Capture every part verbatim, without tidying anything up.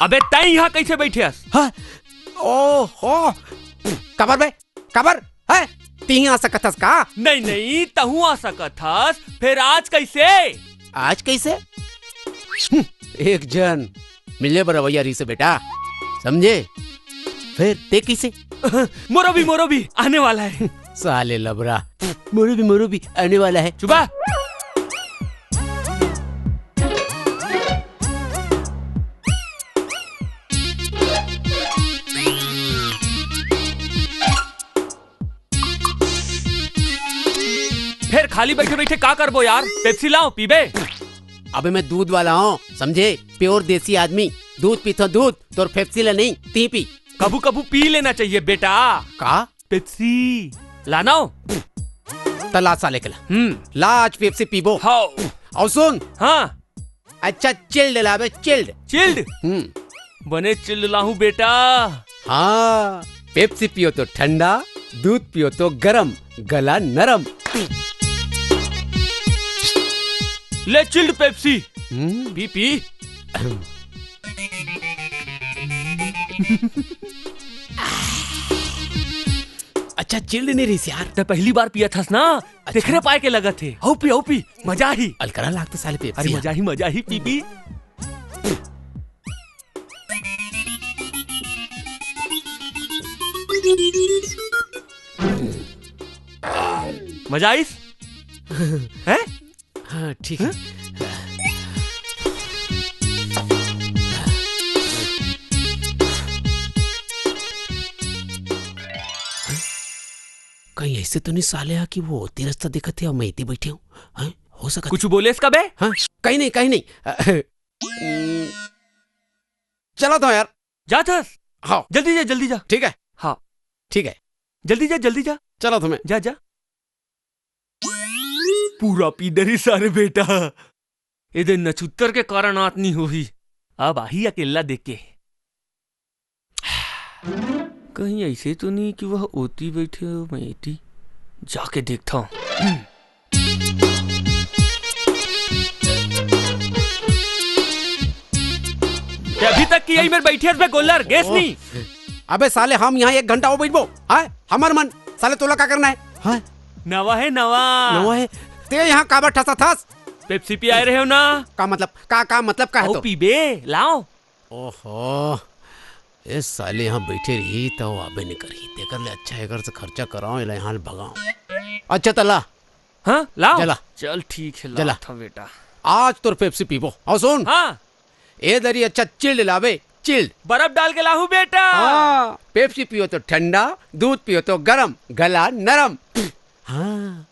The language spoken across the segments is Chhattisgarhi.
अबे तैं इहाँ कइसे बइठे हस? हाँ? ओहो! काबर बे? काबर? हैं? तिही आ सकत हस का? नहीं, नहीं, तहूँ आ सकत हस। फेर आज कइसे? आज कइसे? हम्म, एक झन मिले बर अवइया रहिसे बेटा, समझे? फेर तें कइसे? मोरो भी, मोरो भी आने वाला हे। साले लबरा, मोरो भी, मोरो भी आने वाला हे। चुप बा। फेर खाली बइठे बइठे का करबो यार? पेप्सी लाओ, पीबे? अबे मैं दूध वाला हूँ, समझे? प्योर देसी आदमी, दूध पीथो दूध, तोर पेप्सी ला नहीं, ती पी। कभू कभू पी लेना चाहिए बेटा। का? पेप्सी लाना हो? त ला साले के ला। हम्म। ला आज पेप्सी पीबो। हाओ। अउ सुन। हाँ। अच्छा चिल्ड लाबे, चिल्ड। चिल्ड? हम्म। बने चिल्ड लाहूं बेटा। हाँ, पेप्सी पियो तो ठंडा, दूध पियो तो गरम, गला नरम। ले चिल्ड पेप्सी। हम्म। पी, पी। अच्छा चिल्ड नहीं रहिस यार। तैं पहली बार पियत हस ना, अच्छा। तेखरे पाए के लगत हे। हऊ पी, हऊ पी, मजा आही। अलकरहा लागथे साले पेप्सी अरे हा। मजा आही, मजा आही, पी, पी। मजा आइस? हैं? हाँ, ठीक हे। कहीं अइसे तो नहीं साले हा कि वो ओती रस्ता देखत हे अउ मैं एती बइठे हूँ? हैं? हो सकत कुछ बोलेस का बे? हाँ, कहीं नहीं, कहीं नहीं। अ, हम्म, चलत हँव यार। जात हस? हाँ। जल्दी जा, जल्दी जा। ठीक हे। हाँ। ठीक हे। जल्दी जा, जल्दी जा। चलत हँव मैं। जा, जा। पूरा पी डरिस सारे बेटा। एदे नछुत्तर के कारण आत नी होही। अब आही अकेल्ला देख के। कहीं अइसे तो नहीं कि वो ओती बइठे हो, मैं एती जाके देखता हूँ। हम्म। ते अभी तक कि यही मेर बइठे हस बे गोल्लर, गेस ओह। नहीं? अबे साले, हम यहाँ एक घंटा हो बइठबो, हाँ? हमर मन, साले तोला का करना हे, हाँ? नवा हे, नवा। नवा हे? ते यहाँ काबर ठसा थस? पेप्सी पियाए रहे हो ना? का मतलब? का, का मतलब का हे अउ तो? पीबे, लाओ। ओहो, ए साले यहाँ बइठे रही त वो आबे नहीं करही, तेकर ले अच्छा एकर से खर्चा कराओ, एला यहाँ ले भगाओ। अच्छा त ला। हाँ, लाओ। जला। चल ठीक हे, जला। लात हँव बेटा। आज तोर पेप्सी पीबो। अउ सुन। हाँ। ए दरी अच्छा चिल्ड लाबे, चिल्ड। बर्फ डाल के लाहूँ बेटा। हाँ, पेप्सी पियो तो ठंडा, दूध पियो तो गरम, गला नरम। हाँ।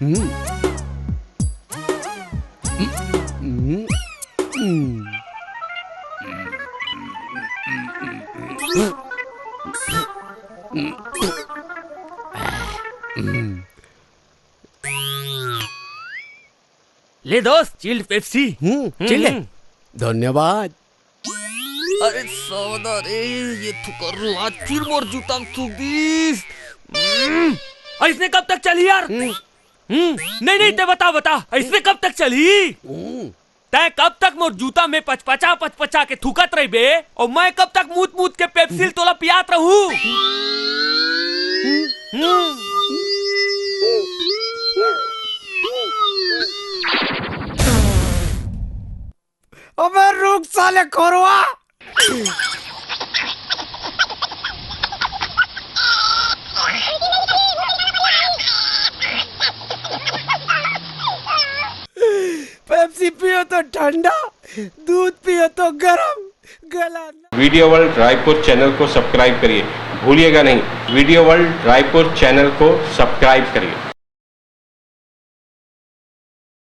हम्म। हम्म। हम्म। हम्म। ले दोस्त, चिल्ड पेप्सी। हम्म, हम्म, चिल्ड हे। हम्म। धन्यवाद। अरे सौदा रे, ये थुकरू आज फिर मोर जूता में थूक दिस। हम्म, अइसने कब तक चलही यार? हम्म। हम्म, नहीं, नहीं, ते बता, बता, अइसने कब तक चलही? हम्म। तैं कब तक मोर जूता में पचपचा, पचपचा के थूकत रहिबे, अउ मैं कब तक मूत, मूत के पेप्सी ल तोला पियात रहूं? अबे रुक साले खोरवा। पेप्सी पियो तो ठंडा, दूध पियो तो गरम, गला न- वीडियो वर्ल्ड रायपुर चैनल को सब्सक्राइब करिए, भूलिएगा नहीं, वीडियो वर्ल्ड रायपुर चैनल को सब्सक्राइब करिए।